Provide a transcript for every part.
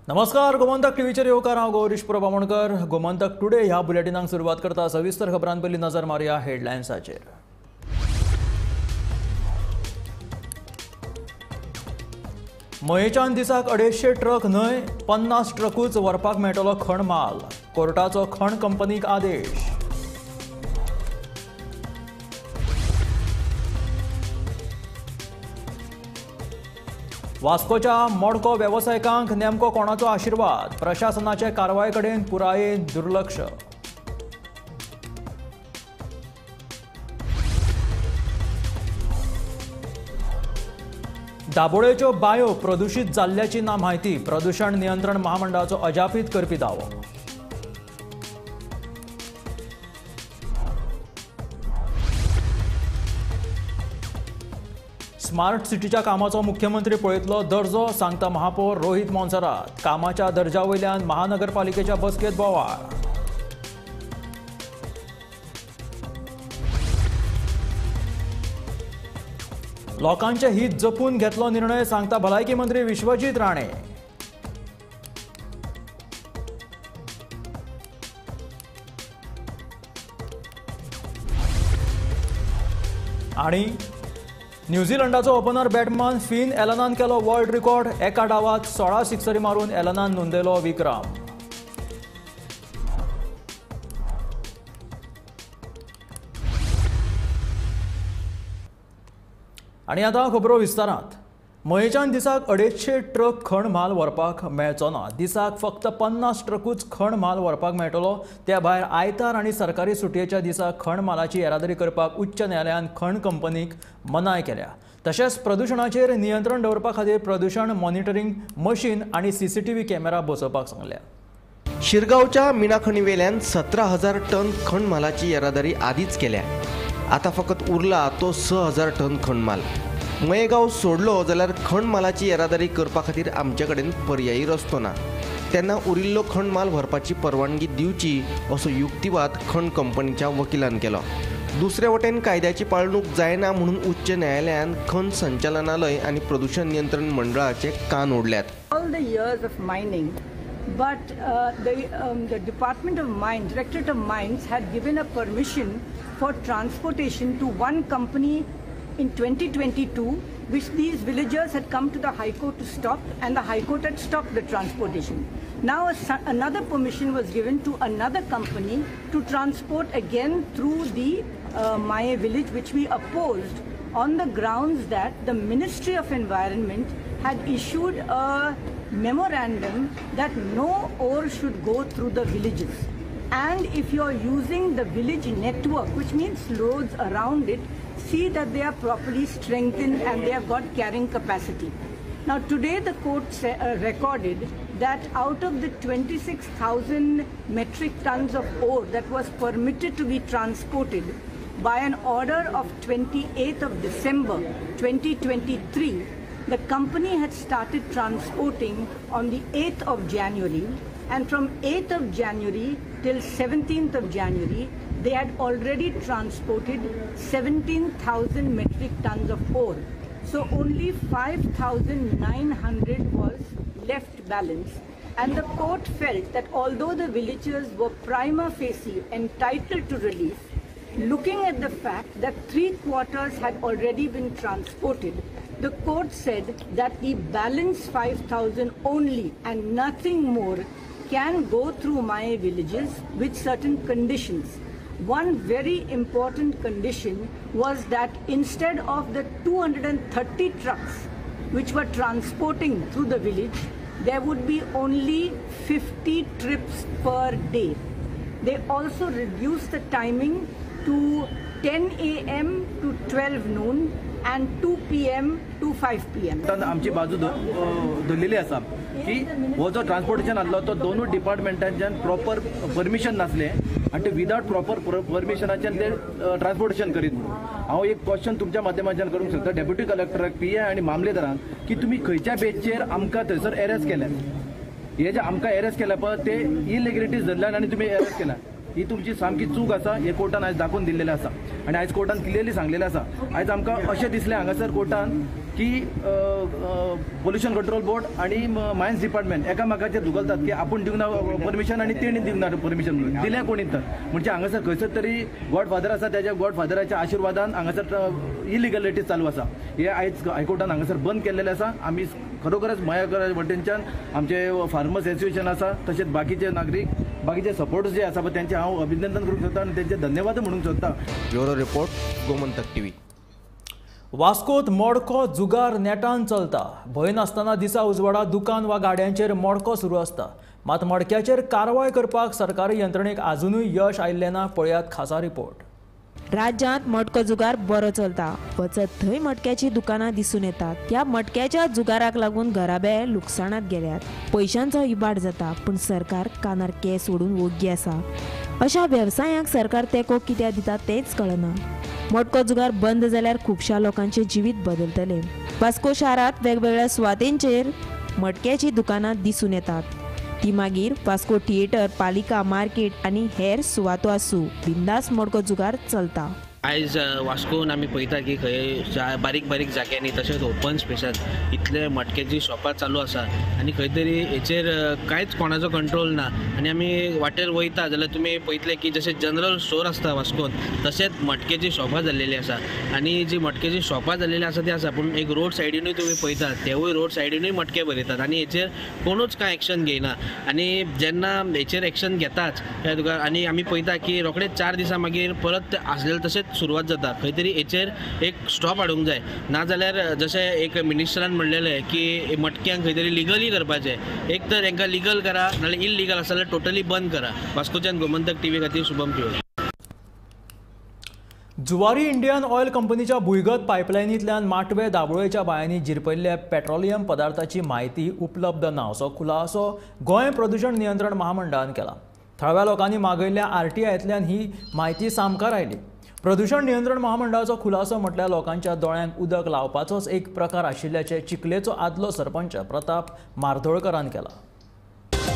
नमस्कार, गोमंतक टीव्हीचेर येवकार. हांव गौरीश प्रभू आमोणकर. गोमंतक टुडे ह्या बुलेटिनाक सुरवात करता. सविस्तर खबरां पयलीं नजर मारुया हेडलायन्साचेर. मयेच्यान दिसाक 250 ट्रक न्हय 50 ट्रकूच व्हरपाक मेळटलो खण माल. कोर्टाचो खण कंपनीक आदेश. वास्कोच्या मोडको वेवसायिकांक नेमको कोणाचो आशिर्वाद? प्रशासनाचे कारवाये कडेन पुरायेन दुर्लक्ष. दाबोळेच्यो बायो प्रदूषित जाल्ल्याची ना म्हायती. प्रदूषण नियंत्रण महामंडळाचो अजापित करपी दावो. स्मार्ट सिटीच्या कामाचो मुख्यमंत्री पळयतलो दर्जो, सांगता महापौर रोहित मोन्सेरात. कामाच्या दर्जा वयल्यान महानगरपालिकेच्या बसकेत बोवाळ. लोकांचे हित जपून घेतलो निर्णय, सांगता भलायकी मंत्री विश्वजीत राणे. आणि न्यूझीलंडाचो ओपनर बॅट्समन फिन एलनान केलो वर्ल्ड रिकॉर्ड. एका डावात 16 सिक्सरी मारून एलनान नोंदयलो विक्रम. आनी आतां खबरो विस्तारांत. मयेच्यान दिसाक 250 ट्रक खण म्हाल व्हरपाक मेळचो ना. दिसाक फक्त 50 ट्रकूच खण म्हाल व्हरपाक मेळटलो. त्या भायर आयतार आनी सरकारी सुटयेच्या दिसा खण म्हालाची येरादारी करपाक उच्च न्यायालयान खण कंपनीक मनाय केल्या. तशेंच प्रदुशणाचेर नियंत्रण दवरपा खातीर प्रदुशण मॉनिटरींग मशीन आनी सीसीटीव्ही कॅमेरा बसोवपाक सांगल्या. शिरगांवच्या मिनाखणीवेल्यान 17,000 टन खण म्हालाची येरादारी आदींच केल्या. आतां फकत उरला तो 6,000 टन खणमाल. मयेगांव सोडलो जाल्यार खण मालाची येरादारी करपा खातीर आमचे कडेन पर्यायी रस्तो ना. तेन्ना उरिल्लो खण माल व्हरपाची परवानगी दिवची असो युक्तिवाद खण कंपनीच्या वकिलान केलो. दुसरे वटेन कायद्याची पाळणूक जायना म्हणून उच्च न्यायालयान खण संचालनालय आनी प्रदूषण नियंत्रण मंडळाचे कान ओडल्यात. All the years of mining, but the Department of Mines, Directorate of Mines had given a permission for transportation to one company in 2022, which these villagers had come to the High Court to stop, and the High Court had stopped the transportation. Now another permission was given to another company to transport again through the Maye village, which we opposed on the grounds that the Ministry of Environment had issued a memorandum that no ore should go through the villages. And if you are using the village network, which means roads around it, see that they are properly strengthened and they have got carrying capacity. Now today the court recorded that out of the 26,000 metric tons of ore that was permitted to be transported by an order of 28th of December 2023, the company had started transporting on the 8th of January, and from 8th of January till 17th of January, they had already transported 17,000 metric tons of ore. So only 5,900 was left balance. And the court felt that although the villagers were prima facie entitled to relief, looking at the fact that 3/4 had already been transported, the court said that the balance 5,000 only and nothing more can go through Maye villages with certain conditions. One very important condition was that instead of the 230 trucks which were transporting through the village, there would be only 50 trips per day. They also reduced the timing to 10 a.m. to 12 noon and 2 p.m. to 5 p.m. आमची बाजू धरलेली आसा की हो जो transportation आसलो तो दोनूय डिपार्टमेंटांच्यान प्रॉपर परमिशन नासलें आनी ते विदावट प्रॉपर परमिशनाच्यान ते ट्रान्सपोर्टेशन करीत म्हणून. हांव एक क्वेश्चन तुमच्या माध्यमांच्यान करूंक शकता डेप्युटी कलेक्टराक, पी ए आनी मामलेदारांक की तुमी खंयच्या बेजचेर आमकां थंयसर एरेस्ट केल्यात. हे जे आमकां एरेस्ट केल्या पळय ते इलिगलिटीज धरल्यान आनी तुमी एरेस्ट केल्या. ही तुमची सामकी चूक आसा हे कोर्टान आयज दाखोवन दिल्लेलें आसा आनी आयज कोर्टान क्लियरली सांगलेलें आसा. आयज आमकां अशें दिसलें हांगासर कोर्टान की पोल्युशन कंट्रोल बोर्ड आनी मायन्स डिपार्टमेंट एकामेकाचेर धुकलतात की आपूण दिवंक ना परमिशन आनी तेणी दिवंक ना परमिशन म्हणून दिलें कोणी तर म्हणजे हांगासर खंयसर तरी गॉड फादर आसा, त्याच्या गॉड फादराच्या आशिर्वादान हांगासर इलिगलिटी चालू आसा. हे आयज हायकोर्टान हांगासर बंद केल्लेलें आसा. आमी खरोखरच मयेकर वटेनच्यान आमचे फार्मर्स एसोसिएशन आसा, तशेंच बाकीचे नागरीक बाकीचे सपोर्टर्स जे आसा पळय तेंचें हांव अभिनंदन करूंक सोदता आनी तेंचें धन्यवाद म्हणूंक सोदता. Bureau report, Gomantak TV. वास्कोत मडको जुगार नेटान चलता. भंय नासतना दिसा उजवाडा दुकान वा गाड्यांचेर मडको सुरू आसता. मात मडक्याचेर कारवाय करपाक सरकारी यंत्रणेक आजुनूय यश आयिल्लें ना. पळयात खासा रिपोर्ट. राज्यांत मटको जुगार बरो चलता. वचत थंय मटक्याची दुकानां दिसून येतात. ह्या मटक्याच्या जुगाराक लागून घराबे लुकसाणांत गेल्यात, पयशांचो इबाड जाता, पूण सरकार कानार केंस ओडून वोग्गी आसा. अशा वेवसायांक सरकार तेंको कित्याक दिता तेंच कळना. मटको जुगार बंद जाल्यार खुबश्या लोकांचें जिवीत बदलतलें. वास्को शारांत वेगवेगळ्या सुवातेंचेर मटक्याची दुकानां दिसून येतात. ती मागीर वास्को थिएटर, पालिका मार्केट आनी हेर सुवातो आसूं, बिंदास मडको जुगार चलता. आयज वास्कोन आमी पळयता की खंय बारीक बारीक जाग्यांनी तशेंच ओपन स्पेसात इतले मटक्याची शॉपां चालू आसा आनी खंय तरी हेचेर कांयच कोणाचो कंट्रोल ना. आनी आमी वाटेर वयता जाल्यार तुमी पळयतले की जशें जनरल स्टोर आसता वास्कोन तशेंच मटक्याची शॉपां जाल्लेली आसा. आनी जी मटक्याची शॉपां जाल्लेली आसा ती आसा, पूण एक रोड सायडीनूय तुमी पळयतात तेवूय रोड सायडीनूय मटके भरयतात आनी हेचेर कोणूच कांय एक्शन घेयना. आनी जेन्ना हेचेर एक्शन घेताच तुका आनी आमी पळयता की रोखडेच 4 दिसां मागीर परत आसलेले तशेंच सुरवात जाता. खंय तरी हेचेर एक स्टॉप हाडूंक जाय, नाजाल्यार जशें एक मिनिस्टरान म्हणलेलें की मटक्यांक खंय तरी लिगली करपाचें, एक तर हेंकां लिगल करा नाजाल्यार इलिगल आसा जाल्यार टोटली बंद करा. वास्कोच्यान गोमंतक टीव्ही खातीर शुभम पिवळ. जुवारी इंडियन ऑयल कंपनीच्या भुंयगत पायपलायनींतल्यान माटवे दाबोळेच्या बांयांनी झिरपयल्ल्या पेट्रोलियम पदार्थाची म्हायती उपलब्ध ना असो खुलासो गोंय प्रदूशण नियंत्रण महामंडळान केला. थळाव्या लोकांनी मागयल्ल्या आरटीआयंतल्यान ही म्हायती सामकार आयली. प्रदूशण नियंत्रण महामंडळाचो खुलासो म्हटल्यार लोकांच्या दोळ्यांक उदक लावपाचोच एक प्रकार आशिल्ल्याचें चिखलेचो आदलो सरपंच प्रताप मार्दोळकरान केला.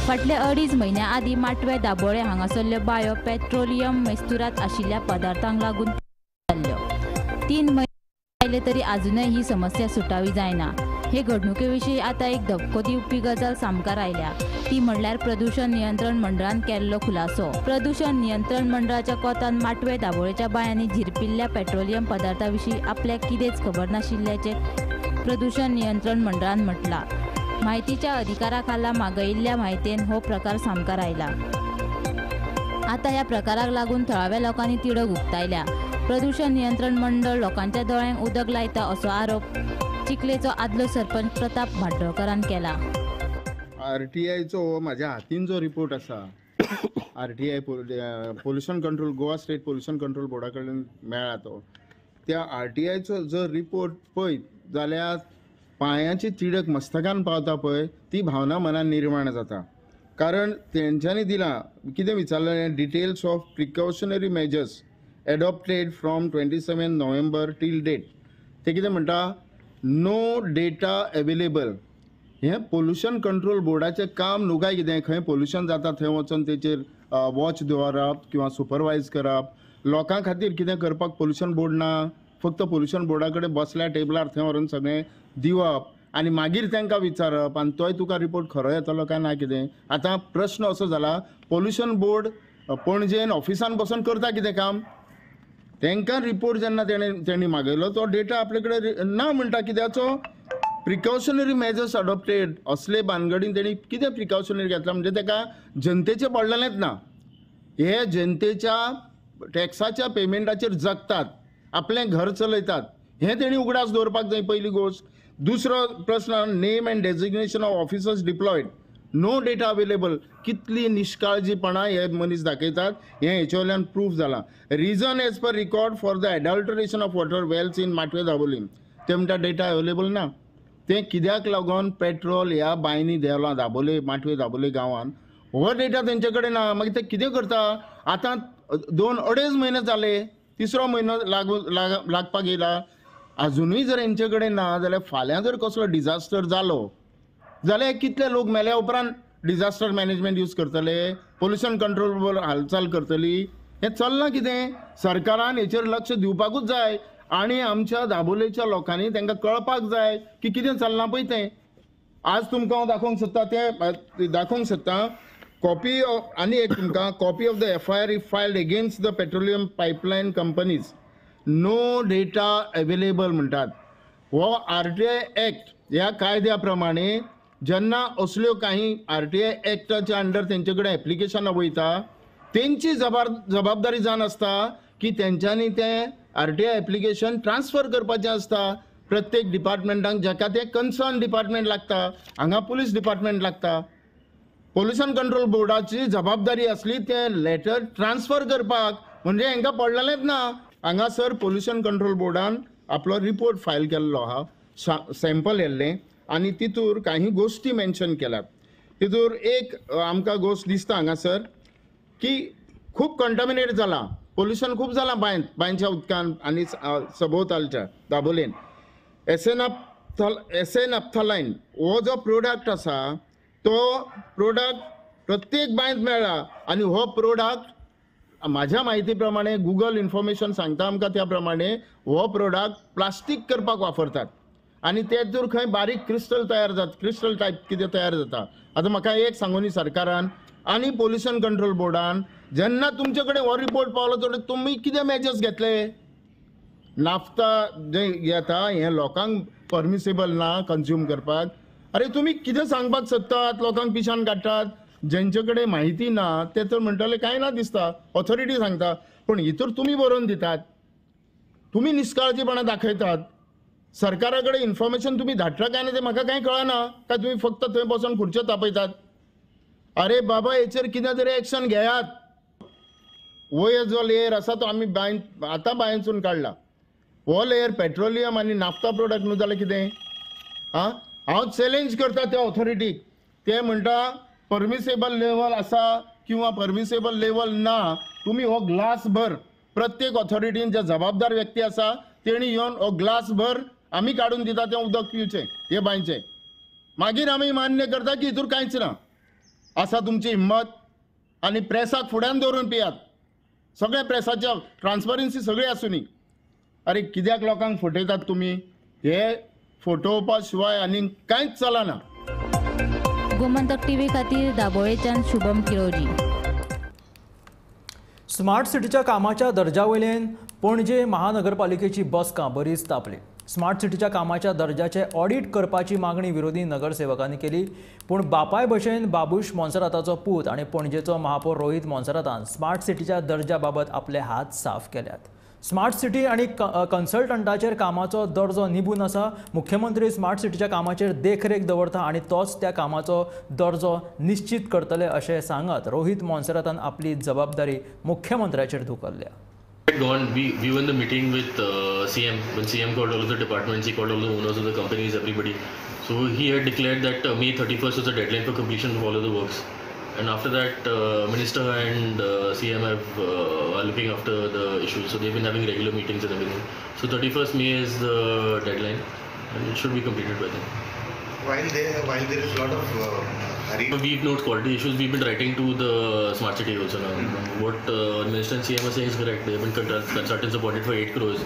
फाटले 2.5 म्हयन्या आदीं माटवे दाबोळे हांगासरल्यो बायो पेट्रोलियम मेस्तुरात आशिल्ल्या पदार्थांक लागून जाल्ल्यो. 3 म्हयने आयले तरी आजुनय ही समस्या सुटावी जायना. हे घडणुके विशीं आतां एक धपको दिवपी गजाल सामकार आयल्या, ती म्हणल्यार प्रदूशण नियंत्रण मंडळान केल्लो खुलासो. प्रदूशण नियंत्रण मंडळाच्या कोतान माटवे दाबोळेच्या बांयांनी झिरपिल्ल्या पेट्रोलियम पदार्था विशीं आपल्याक कितेंच खबर नाशिल्ल्याचें प्रदूशण नियंत्रण मंडळान म्हटलां. म्हायतीच्या अधिकारा खाला मागयिल्ल्या म्हायतेन हो प्रकार सामकार आयला. आतां ह्या प्रकाराक लागून थळाव्या लोकांनी तिडक उक्तायल्या. प्रदूशण नियंत्रण मंडळ लोकांच्या दोळ्यांक उदक लायता असो आरोप चिखलेचो आदलो सरपंच प्रताप भाड्डोळकरान केला. आरटीआयचो म्हाज्या हातीन जो रिपोर्ट आसा, RTI pollution control Goa state pollution control बोर्डा कडल्यान मेळ्ळा तो, त्या आरटीआयचो जर रिपोर्ट पळयत जाल्यार पांयांची तिडक मस्तकान पावता पळय ती भावना मनान निर्माण जाता. कारण तेंच्यांनी दिलां कितें विचारलें, details of precautionary measures adopted from 27 November till date. ते कितें म्हणटा, नो डेटा अवेलेबल. हें पोल्युशन कंट्रोल बोर्डाचें काम न्हू काय कितें, खंय पोल्युशन जाता थंय वचोन तेचेर वॉच दवरप किंवा सुपरवायज करप, लोकां खातीर कितें करपाक पोल्युशन बोर्ड ना. फक्त पोल्युशन बोर्डा कडेन बसल्या टेबलार थंय व्हरून सगळें दिवप आनी मागीर तांकां विचारप आनी तोय तुका रिपोर्ट खरो येतलो काय ना कितें. आतां प्रश्न असो जाला, पोल्युशन बोर्ड पणजेन ऑफिसान बसून करता कितें काम, तांकां रिपोर्ट जेन्ना तेणी मागयलो तो डेटा आपले कडेन ना म्हणटा. कित्याचो प्रिकॉशनरी मेजर्स अडॉप्टेड असले बानगडीन तेणी कितें प्रिकॉशनरी घेतला म्हणजे ताका जनतेचें पडलेलेंच ना. हे जनतेच्या टॅक्साच्या पेमेंटाचेर जगतात, आपलें घर चलयतात, हें तेणी उगडास दवरपाक जाय पयली गोश्ट. दुसरो प्रश्न, name and designation of officers deployed, no data available. कितली निष्काळजीपणा हे मनीस दाखयतात हें हेचे वयल्यान प्रूफ जालां. Reason as per record for the adulteration of water wells in Matve Dabolim, ते म्हणटा डेटा अवेलेबल ना. तें कित्याक लागून पेट्रोल ह्या बांयनी देंवलां दाबोले माटवे दाबोले गांवान, हो डेटा तेंचे कडेन ना. मागीर ते कितें करता, आतां 2-2.5 म्हयने जाले, तिसरो म्हयनो लागपाक येयला, आजुनूय जर हेंचे कडेन ना जाल्यार फाल्यां जर कसलो डिजास्टर जालो जाल्यार कितले लोक मेल्या उपरांत डिजास्टर मॅनेजमेंट यूज करतले, पोल्युशन कंट्रोल हालचाल करतली. हें चल्लां कितें, सरकारान हेचेर लक्ष दिवपाकूच जाय. आनी आमच्या दाबोलेच्या लोकांनी तांकां कळपाक जाय की कितें चल्लां पळय तें. आज तुमकां हांव दाखोवंक सोदता तें दाखोवंक सोदता कॉपी आनी एक तुमकां copy of the FIR if filed against the petroleum pipeline companies no data available म्हणटात. हो RTI act ह्या कायद्या प्रमाणे जेन्ना असल्यो काही RTI एक्टाच्या अंडर तेंचे कडेन एप्लिकेशनां वयता तेंची जबाबदारी जावन आसता की तेंच्यांनी तें RTI application transfer करपाचें आसता प्रत्येक डिपार्टमेंटाक जाका तें कन्सर्न डिपार्टमेंट लागता. हांगा पुलीस डिपार्टमेंट लागता. पोल्युशन कंट्रोल बोर्डाची जबाबदारी आसली तें लेटर ट्रान्सफर करपाक, म्हणजे हांकां पडलेलेंच ना. हांगासर पोल्युशन कंट्रोल बोर्डान आपलो रिपोर्ट फायल केल्लो आहा, सॅम्पल येल्लें आनी तितूर काही गोश्टी मेन्शन केल्यात. तितूर एक आमकां गोश्ट दिसता हांगासर की खूब कंटामिनेट जालां, पोल्युशन खूब जालां बांयंत, बांयच्या उदकान आनी सभोवतालच्या दाबोलेन. एसेनाप्थलायन हो जो प्रोडक्ट आसा तो प्रोडक्ट प्रत्येक बांयत मेळ्ळा आनी हो प्रोडक्ट म्हाज्या म्हायती प्रमाणे गुगल इन्फॉर्मेशन सांगता आमकां त्या प्रमाणे हो प्रोडक्ट प्लास्टीक करपाक वापरतात आनी तेतूर खंय बारीक क्रिस्टल तयार जाता, क्रिस्टल टायप कितें तयार जाता. आतां म्हाका एक सांगूनी सरकारान आनी पोल्युशन कंट्रोल बोर्डान जेन्ना तुमचे कडेन हो रिपोर्ट पावलो तर तुमी कितें मेजर्स घेतले? नाफ्ता जे येता हें लोकांक परमिसेबल ना कंज्यूम करपाक. अरे तुमी कितें सांगपाक सोदतात? लोकांक पिशान काडटात. जेंचे कडेन म्हायती ना ते तर म्हणटले कांय ना दिसता, ऑथॉरिटी सांगता, पूण हितूर तुमी बरोवन दितात, तुमी निश्काळजीपणां दाखयतात. सरकारा कडेन इन्फॉर्मेशन तुमी धाडटा काय ना तें म्हाका कांय कळना, काय तुमी फक्त थंय बसून खुर्च्यो तापयतात? अरे बाबा हेचेर कितें तरी एक्शन घेयात. वयर जो लेयर आसा तो आमी बांय आतां बांयसून काडला, हो लेयर पेट्रोलियम आनी नाफ्ता प्रोडक्ट न्हू जाल्यार कितें? आं, हांव चॅलेंज करता त्या ऑथॉरिटीक. ते म्हणटा परमिसेबल लेवल आसा किंवा परमिसेबल लेवल ना, तुमी हो ग्लास भर प्रत्येक ऑथॉरिटीन जे जबाबदार व्यक्ती आसा तेणी येवन हो ग्लास भर आमी काडून दिता तें उदक पिवचें हे बांयचें, मागीर आमी मान्य करता की हितूर कांयच ना. आसा तुमची हिम्मत आनी प्रेसाक फुड्यान दवरून पियात, सगळ्या प्रेसाच्या ट्रान्सपरन्सी सगळी आसूनी. अरे कित्याक लोकांक फटयतात तुमी? हे फटोवपा शिवाय आनी कांयच चलना. गोमंतक टीव्ही खातीर दाबोळेच्यान शुभम किरोजी. स्मार्ट सिटीच्या कामाच्या दर्जा वयल्यान पणजे महानगरपालिकेची बसका बरीच तापली. स्मार्ट सिटीच्या कामाच्या दर्जाचे ऑडिट करपाची मागणी विरोधी नगरसेवकांनी केली, पूण बापाय भशेन बाबूश मोन्सेराताचो पूत आनी पणजेचो महापौर रोहित मोन्सेरातान स्मार्ट सिटीच्या दर्जा बाबत आपले हात साफ केल्यात. स्मार्ट सिटी आनी कन्सल्टंटाचेर कामाचो दर्जो निबून आसा. मुख्यमंत्री स्मार्ट सिटीच्या कामाचेर देखरेख दवरता आनी तोच त्या कामाचो दर्जो निश्चित करतले अशें सांगत रोहित मोन्सेरातान आपली जबाबदारी मुख्यमंत्र्याचेर धुकल्ल्या. We were in the meeting with CM. When CM called all of the departments, he called all the owners of the companies, everybody. So he had declared that May 31st was the deadline for completion of all of the works. And after that, Minister and CM have are looking after the issues. So they've been having regular meetings and everything. So 31st May is the deadline, and it should be completed by then. While there is a lot of hurry, we've noted quality issues. We've been writing to the smart city also now. Mm-hmm. What Minister and CM are saying is correct. They have been consultants appointed for 8 crores.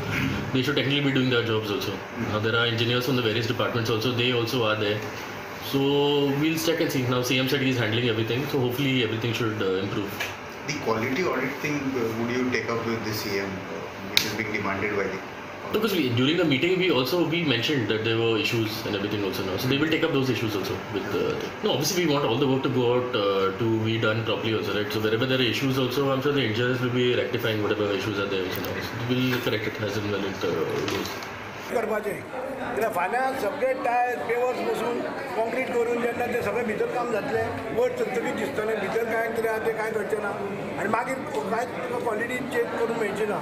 They should technically be doing their jobs also. Mm-hmm. Now there are engineers from the various departments also. They also are there. So we'll check and see. Now CM said he's handling everything, so hopefully everything should improve. The quality audit thing, would you take up with the CM, which is being demanded by the? Because during the meeting we mentioned that there were issues and everything also now, so they will take up those issues also. With the, no, obviously we want all the work to go out to be done properly also, right? So wherever there are issues also, I'm sure the engineers will be rectifying whatever issues are there also now. So we'll correct it as and when it goes. करपाचें कित्याक फाल्यां सगळे tyres pavers बसून concrete करून जेन्ना तें सगळें भितर काम जातलें, वयर चकचकीत दिसतलें, भितर कांय कितें आहा तें कांय कळचें ना आनी मागीर कांय तुका क्वॉलिटी चॅक करून मेळची ना.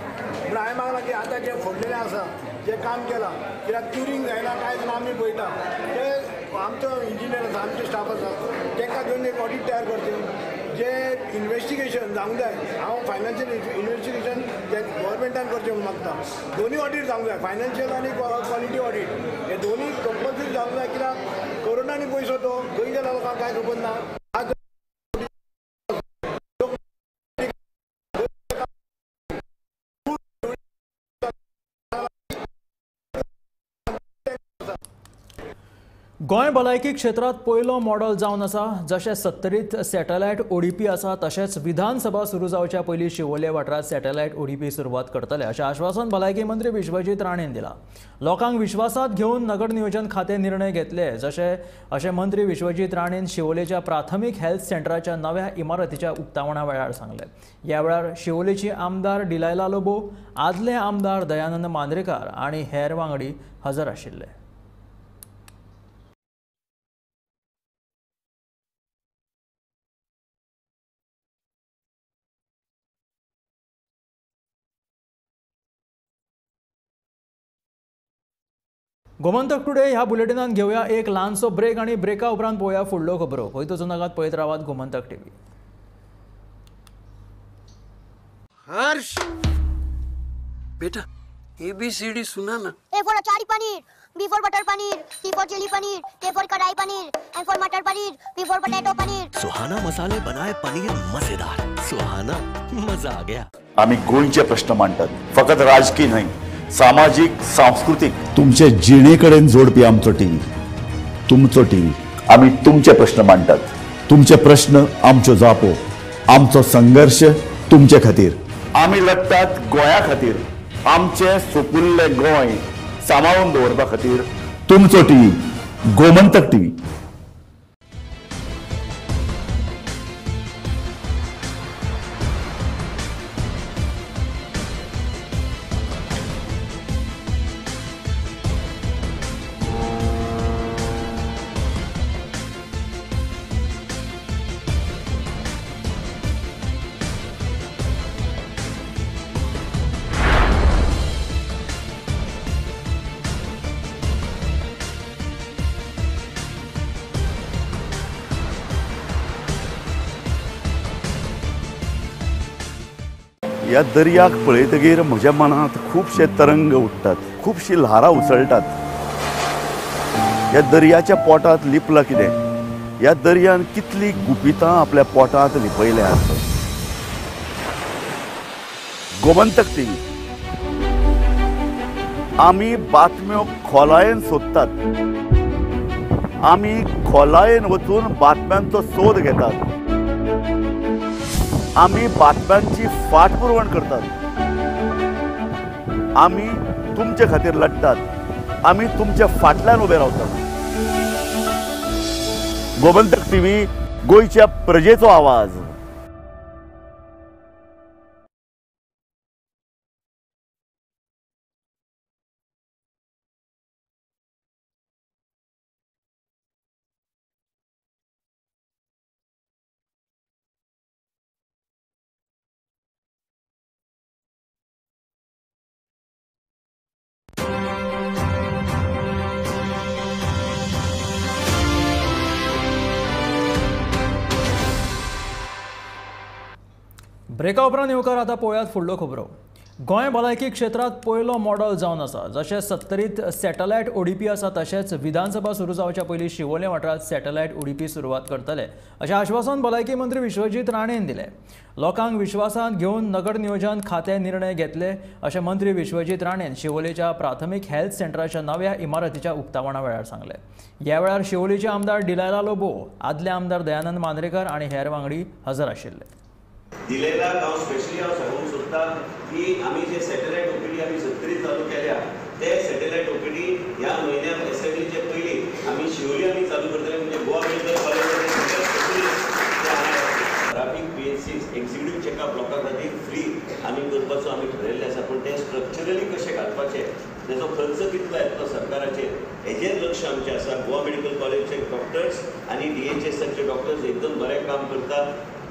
पूण हांवें मागलां की आतां जें फोडलेलें आसा, जें काम केलां, कित्याक क्युरींग जायना कांय जायना आमी पळयता, ते आमचो इंजिनियर आसा, आमचे स्टाफ आसा, तांकां घेवन एक ऑडीट तयार करचें, जे इन्वेस्टिगेशन जावंक जाय. हांव फायनान्शियल इन्वेस्टिगेशन गव्हर्मेंटान करचें म्हूण मागता. दोनूय ऑडीट जावंक जाय, फायनान्शियल आनी क्वॉलिटी ऑडीट, हे दोनूय कंपल्सरी जावंक जाय. कित्याक करोनांनी पयसो तो खंय गेला लोकांक कांय खबर ना. आज गोंय भलायकी क्षेत्रांत पयलो मॉडल जावन आसा. जशें सत्तरीत सॅटेलायट ओडीपी आसा तशेंच विधानसभा सुरू जावच्या पयलीं शिवोले वाठारांत सॅटेलायट ओडीपी सुरवात करतले अशें आश्वासन भलायकी मंत्री विश्वजीत राणेन दिलां. लोकांक विश्वासांत घेवन नगर नियोजन खातें निर्णय घेतले जशें अशें मंत्री विश्वजीत राणेन शिवोलेच्या प्राथमीक हेल्थ सेंटराच्या नव्या इमारतीच्या उक्तावणा वेळार सांगलें. ह्या वेळार शिवोलेची आमदार डिलायला लोबो, आदले आमदार दयानंद मांद्रेकार आनी हेर वांगडी हजर आशिल्ले. गोमंतक टुडे ह्या बुलेटिनान घेवया एक ल्हानसो ब्रेक आनी ब्रेका उपरांत पळोवया फुडल्यो खबरो. खंय नागात पळयत रावात गोमंतक टीव्ही. हर्ष बेटा एबीसीडी सुना ना. A for achari paneer, B for butter paneer, C for chilli paneer, K for kadai paneer, M for matar paneer, P for potato paneer. Suhana मसाले बनाए पनीर मजेदार. सुहाना मजा आ गया. आम्ही गोंयचे प्रश्न मांडतात, फकत राजकीय न्हय, सामाजिक सांस्कृतिक. तुमचे जिणेकडेन जोडपी आमचो टीव्ही, तुमचो टीव्ही. आम्ही तुमचे प्रश्न मांडतात, तुमचे प्रश्न आमच्यो जापो, आमचो संघर्ष तुमचे खातीर. आम्ही लढतात गोंया खातीर, आमचे सुपुल्ले गोंय सांबाळून दवरपा खातीर. तुमचो टीव्ही, गोमंतक टीव्ही. ह्या दर्याक पळयतगीर म्हज्या मनांत खुबशे तरंग उठ्ठात, खुबशी ल्हारां उसळटात. ह्या दर्याच्या पोटांत लिपलां कितें? ह्या दर्यान कितलीं गुपितां आपल्या पोटांत लिपयल्यात. गोमंतक टीव्ही आमी बातम्यो खोलायेन सोदतात, आमी खोलायेन वचून बातम्यांचो सोद घेतात, आमी बातम्यांची फाटपुरवण करतात, आमी तुमचे खातीर लढतात, आमी तुमच्या फाटल्यान उबे रावतात. गोमंतक टीव्ही, गोंयच्या प्रजेचो आवाज. ब्रेका उपरांत येवकार. आतां पळोवयात फुडल्यो खबरो. गोंय भलायकी क्षेत्रांत पयलो मॉडल जावन आसा. जशें सत्तरीत सॅटेलायट ओडीपी आसा तशेंच विधानसभा सुरू जावच्या पयलीं शिवोले वाठारांत सॅटेलायट ओडीपी सुरवात करतले अशें आश्वासन भलायकी मंत्री विश्वजीत राणेन दिलें. लोकांक विश्वासांत घेवन नगर नियोजन खातें निर्णय घेतले अशें मंत्री विश्वजीत राणेन शिवोलेच्या प्राथमीक हेल्थ सेंटराच्या नव्या इमारतीच्या उक्तावणा वेळार सांगलें. ह्या वेळार शिवोलेचे आमदार डिलायला लोबो, आदले आमदार दयानंद मांद्रेकर आनी हेर वांगडी हजर आशिल्ले. दिलेला हांव स्पेशली हांव सांगूंक सोदता की आमी जे सॅटेलायट ओपीडी आमी सत्तरी चालू केल्या ते सॅटेलायट ओपीडी ह्या म्हयन्याक एसेंब्लीचे पयलीं आमी शिवोली आमी चालू करतले. म्हणजे गोवा मेडिकल कॉलेजाचे सगळे स्पेशलिस्ट ते हांगा traffic PHC executive checkup लोकां खातीर फ्री आमी करपाचो आमी ठरयल्लें आसा. पूण तें स्ट्रक्चरली कशें घालपाचें, तेजो खर्च कितलो येतलो सरकाराचेर, हेजेर लक्ष आमचें आसा. गोवा मेडिकल कॉलेजचे डॉक्टर्स आनी डीएचएसाचे डॉक्टर्स एकदम बरें काम करता.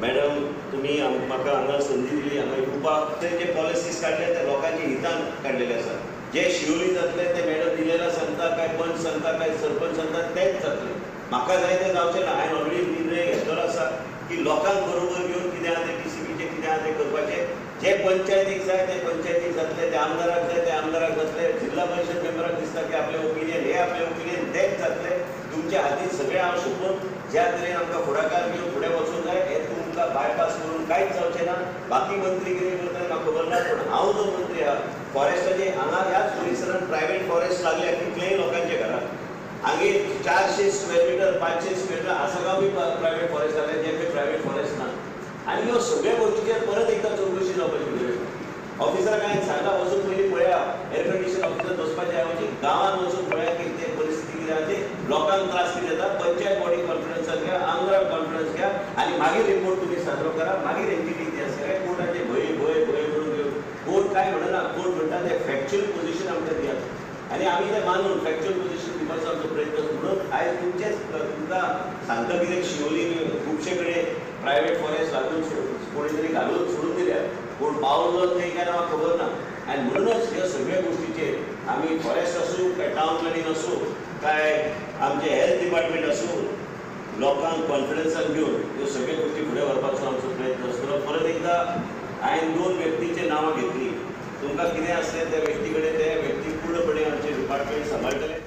मॅडम, तुमी म्हाका हांगा संदी दिली हांगा येवपाक. ते जे पॉलिसीज काडले ते लोकांच्या हितान काडलेले आसा. जे शिवोली जातले ते मॅडम दिलेला सांगता, काय पंच सांगता, काय सरपंच सांगता, तेच जातले. म्हाका जाय तें जावचें ना. हांवें ऑलरेडी निर्णय घेतलेलो आसा की लोकांक बरोबर घेवन कितें आहा तें टीसीपीचें कितें आहा तें करपाचें. जे पंचायतीक जाय ते पंचायतीक जातले, ते आमदाराक जाय ते आमदाराक जातले, जिल्ला परिशद मेंबराक दिसता की आपलें ओपिनियन हे आपलें ओपिनियन तेच जातले. तुमच्या हातीन सगळें हांव सोंपोवन ज्या तरेन आमकां फुडाकार घेवन फुडें वचूंक जाय हें तुमकां बायपास करून कांयच जावचें ना. बाकी मंत्री कितें करता म्हाका खबर ना, पूण हांव जो मंत्री आहा फॉरेस्टाचे हांगा ह्याच परिसरांत प्रायवेट फॉरेस्ट लागल्या कितलेय लोकांच्या घरांत. हांगे 400 square meter 500 square meter Assagao बी प्रायवेट फॉरेस्ट जाले, जे प्रायवेट फॉरेस्ट ना. आनी ह्यो सगळ्या गोष्टीचेर परत एकदा चवकशी जावपाची गरज आसा. ऑफिसराक हांवें सांगलां वचून पयलीं पळया, एअर कंडिशन ऑफिसर बसपाचे ऐवजी गांवांत वचून पळया की ते परिस्थिती कितें आसा, ते लोकांक त्रास कितें जाता. पंचायत बॉडी कॉन्फरन्साक घ्या, आमदार कॉन्फरन्स घ्या आनी मागीर रिपोर्ट तुमी सादरो करा. मागीर एनजीटी ते आसा काय कोर्टाचे भंय भंय भंय करून घेवन कोर्ट काय म्हणना, कोर्ट म्हणटा ते फॅक्च्युअल पोझिशन आमकां दियात आनी आमी ते मानून फॅक्च्युअल पोझिशन दिवपाचो आमचो प्रयत्न. म्हणून आयज तुमचेच तुमकां सांगता कितें, शिवोली खुबशे कडेन प्रायवेट फॉरेस्ट लागून कोणी तरी घालून सोडून दिल्या, कोण पावलो थंय काय म्हाका खबर ना. आनी म्हणूनच ह्या सगळ्या गोष्टीचेर आमी फॉरेस्ट आसूं काय टावन प्लॅनिंग आसूं काय आमचें हेल्थ डिपार्टमेंट आसूं, लोकांक कॉन्फिडन्सान घेवन ह्यो सगळ्यो गोष्टी फुडें व्हरपाचो आमचो प्रयत्न आसतलो. परत एकदा हांवें 2 व्यक्तींची नांवां घेतलीं, तुमकां कितें आसलें त्या व्यक्ती कडेन ते व्यक्ती पूर्णपणे आमचें डिपार्टमेंट सांबाळटले.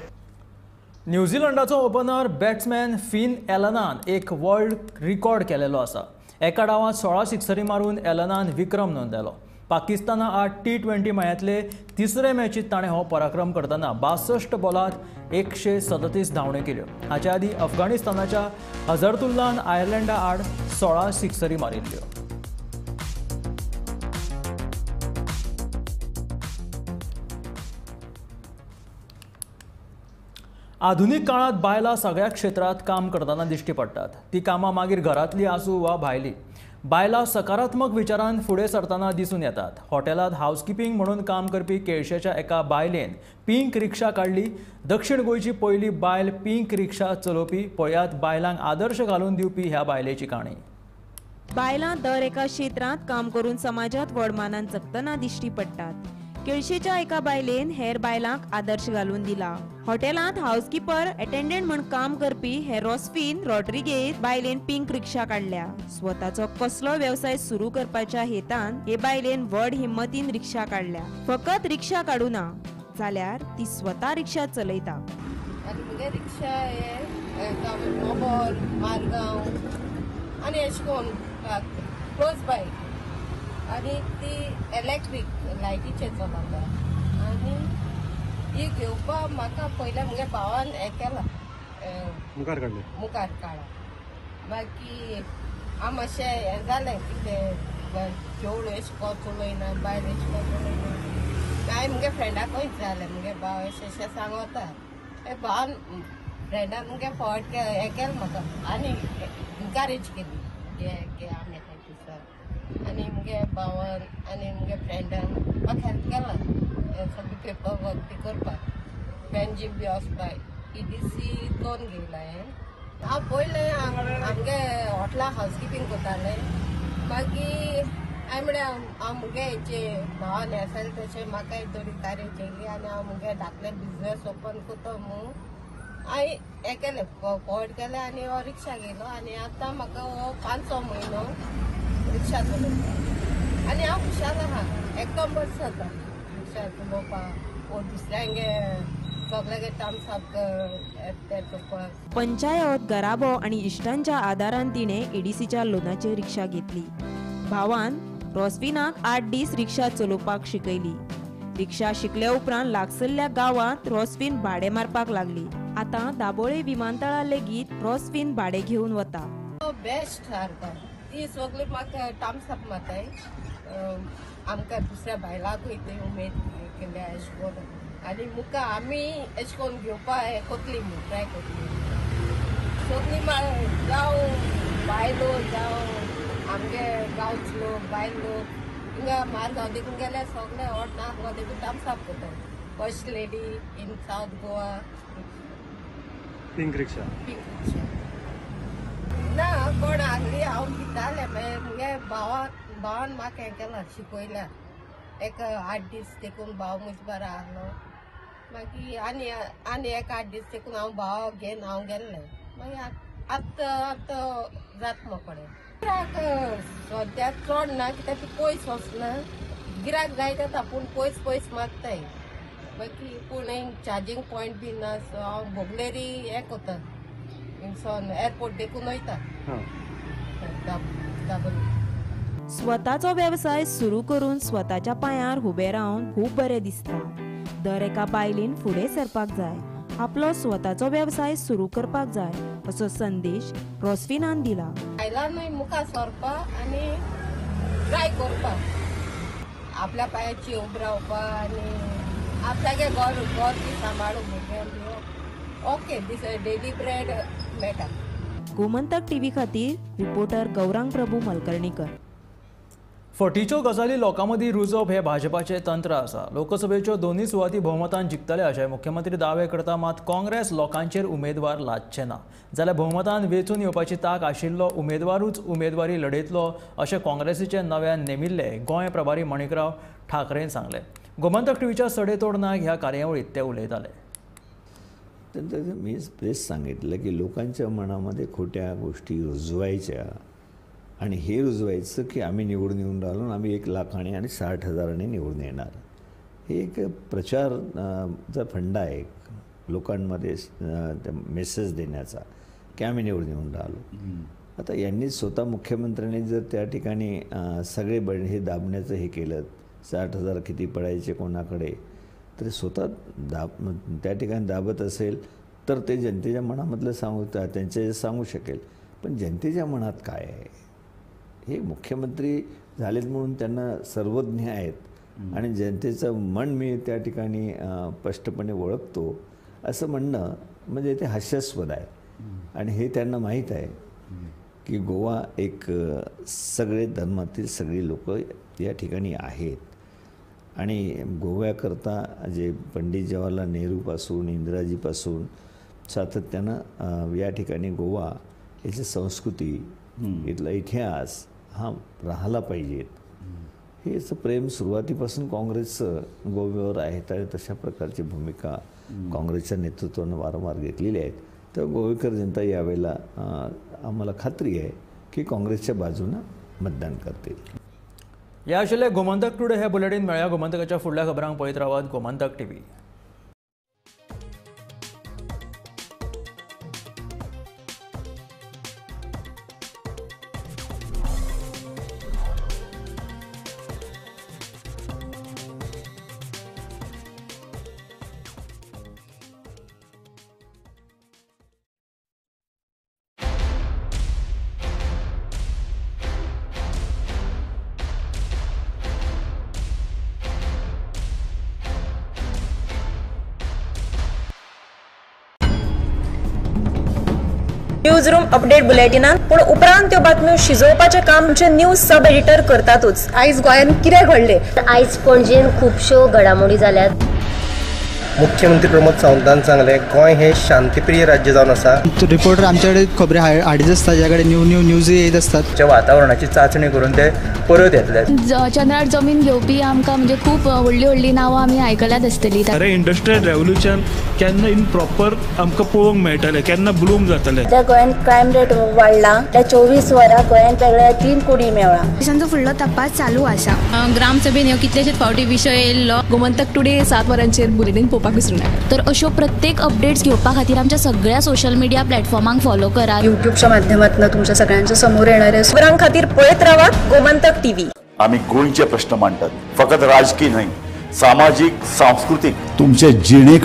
न्यूझीलंडाचो ओपनर बॅट्समॅन फिन एलनान एक वर्ल्ड रिकॉर्ड केलेलो आसा. एका डावांत 16 सिक्सरी मारून एलनान विक्रम नोंदयलो. पाकिस्ताना आड T20 मळ्यांतले तिसरे मॅचीत ताणें हो पराक्रम करतना 62 बॉलांत 137 धांवड्यो केल्यो. हाचे आदीं अफगाणिस्तानाच्या हजरतुल्लान आयर्लंडा आड 16 सिक्सरी मारिल्ल्यो. आधुनीक काळांत बायलां सगळ्या क्षेत्रांत काम करतना दिश्टी पडटात. ती कामां मागीर घरांतली आसूं वा भायली, बायलां सकारात्मक विचारान फुडें सरतना दिसून येतात. हॉटेलांत हावसकिपींग म्हणून काम करपी केळशेच्या एका बायलेन पिंक रिक्षा काडली. दक्षिण गोंयची पयली बायल पिंक रिक्षा चलोवपी. पळयात बायलांक आदर्श घालून दिवपी ह्या बायलेची काणी. बायलां दर एका क्षेत्रांत काम करून समाजांत व्हड मानान जगतना दिश्टी पडटात. केळशेच्या एका बायलेन हेर बायलांक आदर्श घालून दिला. हॉटेलांत हावसकिपर अटेंडंट म्हण काम करपी हे रोसफिन रॉड्रिगेज बायलेन पिंक रिक्षा काडल्या. स्वताचो कसलो वेवसाय सुरू करपाच्या हेतान हे बायलेन व्हड हिम्मतीन रिक्षा काडल्या. फकत रिक्षा काडू ना जाल्यार ती स्वता रिक्षा चलयता. आनी मुगे रिक्षा हे मोबोर मारगांव आनी अशें करून क्लोज बाय, आनी ती इलेक्ट्रीक लायटीचेर चलता. आनी ही घेवपाक म्हाका पयलें मुगे भावान हें केलां, मुखार काडलें, मुखार काडला. मागीर हांव मातशें हें जालें कितें चेडूं एशें कोन्न चलयना, बायल एशें कोन्न चलयना. हांवें मुगे फ्रेंडाकूय जालें, मुगे भाव एशें एशें सांगता, भावान फ्रेंडान मुगे फॉवर्ड हें केलें म्हाका आनी इनकरेज केली घे आमी येता दिसा. आनी मुगे भावान आनी मुगे फ्रेंडान म्हाका हेल्प केला सगळें पेपर वर्क बी करपाक. पणजी बी वचपाक EDC loan घेयला हांवें. हांव पयलें आमगे हॉटेलां हावसकिपींग करतालें. मागीर हांवें म्हळें हांव मुगे हेचे भावान हें आसा तशें म्हाकाय थोडी कारेज येयली आनी हांव मुगे धाकले बिजनेस ओपन करता म्हूण हांवें हें केलें, फॉवर्ड केलें आनी हो रिक्षा घेयलो. आनी आतां म्हाका हो 5-6 म्हयनो रिक्षा चलोवपाक आनी हांव खुशाल आहा, एकदम बरें जाता रिक्षा चलोवपाक. वो दुसऱ्यांगे सगळ्यांगे टर्म्स अप करपाक. पंचायत, घराबो आनी इश्टांच्या आदारान तिणें EDCच्या लोनाचेर रिक्षा घेतली. भावान रोसफिनाक 8 दीस रिक्षा चलोवपाक शिकयली. रिक्षा शिकल्या उपरांत लागसल्ल्या गांवांत रोसफिन भाडें मारपाक लागली. आतां दाबोळे विमानतळार लेगीत रोसफिन भाडें घेवन वता. बेस्ट सारको ती सगळी म्हाका टर्म्स अप मारताय. आमकां दुसऱ्या बायलांकूय ती उमेद केल्या अशें करून आनी मुखार आमी अशें करून घेवपाक हें कोतली म्हूण ट्राय कोतली सगळी जावं बायलो जावं आमगे गांवचे लोक बायल लोक हिंगा मारगांव देखून गेल्यार सगळे हॉट नागांव देखून टर्म्स अप करतात. First lady in South Goa pink rickshaw. Pink rickshaw ना कोण आहली हांव भितालें मुगे भावान म्हाका हें केलां शिकयल्या. एक 8 दीस देखून भाव म्हजे बरो आहलो. मागीर आनी आनी एक 8 दीस देखून हांव भाव घेवन हांव गेल्लें. मागीर आतां आतां जाता म्हाका गिराक सद्या चड ना कित्याक ती पयस वचना, गिराक जायत येता पूण पयस पयस मागताय. मागीर पूण चार्जींग पॉयंट बी ना, सो हांव बोगलेरी हें करता हिंगसोन एअरपोर्ट देखून वयता. स्वताचो वेवसाय सुरू करून स्वताच्या पांयार उबें रावन खूब बरें दिसता. दर एका बायलेन फुडें सरपाक जाय. आपलो स्वताचो वेवसाय सुरू करपाक जाय असो संदेश रोस्फिनान दिला. बायलांनूय मुखार सरपाक आनी ट्राय करपाक, आपल्या पांयाची उब रावपाक आनी आपल्यागे घर घर बी सांबाळूंक भुरग्यांक ओके दीस डेली ब्रेड मेळटा. गोमंतक टीव्ही खातीर रिपोर्टर गौरांग प्रभू मलकर्णीकर. फटीच्यो गजाली लोकां मदीं रुजोवप हें भाजपाचें तंत्र आसा. लोकसभेच्यो दोनूय सुवाती भोवमतान जिखतले अशें मुख्यमंत्री दावे करता, मात काँग्रेस लोकांचेर उमेदवार लादचे ना जाल्यार भोवमतान वेंचून येवपाची तांक आशिल्लो उमेदवारूच उमेदवारी लढयतलो अशें काँग्रेसीचे नव्यान नेमिल्ले गोंय प्रभारी मणिकराव ठाकरेन सांगलें. गोमंतक टीव्हीच्या सडेतोड नायक ह्या कार्यावळींत ते उलयताले. मी तेच सांगितलं की लोकांच्या मनामध्ये खोट्या गोष्टी रुजवायच्या आणि हे रुजवायचं की आम्ही निवडून येऊन राहिलो आणि आम्ही 1 लाखाने आणि 60,000 निवडून येणार. हे एक प्रचारचा फंडा आहे लोकांमध्ये मेसेज देण्याचा की आम्ही निवडून येऊन राहिलो. आता यांनी स्वतः मुख्यमंत्र्यांनी जर त्या ठिकाणी सगळे हे दाबण्याचं हे केलं, 60,000 किती पडायचे कोणाकडे, तर स्वतः त्या ठिकाणी दाबत असेल तर ते जनतेच्या मनामधलं सांगू त्यांचे सांगू शकेल. पण जनतेच्या मनात काय आहे हे मुख्यमंत्री झालेत म्हणून त्यांना सर्वज्ञ आहेत आणि जनतेचं मन मी त्या ठिकाणी स्पष्टपणे ओळखतो असं म्हणणं म्हणजे ते हास्यास्पद आहे. आणि हे त्यांना माहीत आहे की गोवा एक सगळे धर्मातील सगळी लोक या ठिकाणी आहेत आणि गोव्याकरता जे पंडित जवाहरलाल नेहरूपासून इंदिराजीपासून सातत्यानं या ठिकाणी गोवा याची संस्कृती इथला इतिहास हा राहिला पाहिजेत, हे याचं प्रेम सुरुवातीपासून काँग्रेसचं गोव्यावर आहे. आणि तशा प्रकारची भूमिका काँग्रेसच्या नेतृत्वानं वारंवार घेतलेली आहे. तर गोवेकर जनता यावेळेला आम्हाला खात्री आहे की काँग्रेसच्या बाजूनं मतदान करतील. या आशिल्लें गोमंतक टुडे हे बुलेटीन मेळ्या. गोमंतकाच्या फुडल्या खबरांक पळयत रावात Gomantak TV. News room update बुलेटिनान पूण उपरांत त्यो बातम्यो शिजोवपाचें काम आमचे न्यूज सब एडिटर करतातूच. आयज गोंयांत कितें घडलें? आयज पणजेन खुबश्यो घडामोडी जाल्यात. मुख्यमंत्री प्रमोद सावंतान सांगलें गोंय हे शांतीप्रिय राज्य जावन आसा. रिपोर्टर आमचे कडेन खबरी हाडीत आसता, ज्या कडेन न्यू न्यू न्यूज येत आसतात. वातावरणाची चांचणी करून ते परत येतले. चंद्रार जमीन घेवपी आमकां म्हणजे खूब व्हडली व्हडली नांवां आमी आयकल्यात आसतली. अरे इंडस्ट्रियल रेव्होल्युशन केन्ना इन प्रॉपर आमकां पळोवंक मेळटलें, केन्ना ब्लूम जातलें. सध्या गोंयांत क्रायम रेट वाडला, त्या 24 वरां गोंयांत वेगळ्या 3 कोडी मेळ्ळा. पोलिसांचो फुडलो तपास चालू आसा. ग्रामसभेन ह्यो कितलेशेच फावटी विशय येयल्लो. गोमंतक टुडे 7 वरांचेर बुलेटीन पळोवपाक विसरूं नाका. तर अश्यो प्रत्येक अपडेट्स घेवपा खातीर आमच्या सगळ्या सोशल मिडिया प्लॅटफॉर्मांक फॉलो करात. युट्यूबच्या माध्यमातून तुमच्या सगळ्यांच्या समोर येणारे खबरां खातीर पळयत रावात गोमंतक टीव्ही. आम्ही गोंयचे प्रश्न मांडतात, फकत राजकीय न्हय, सामाजीक सांस्कृतीक तुमचे जिणे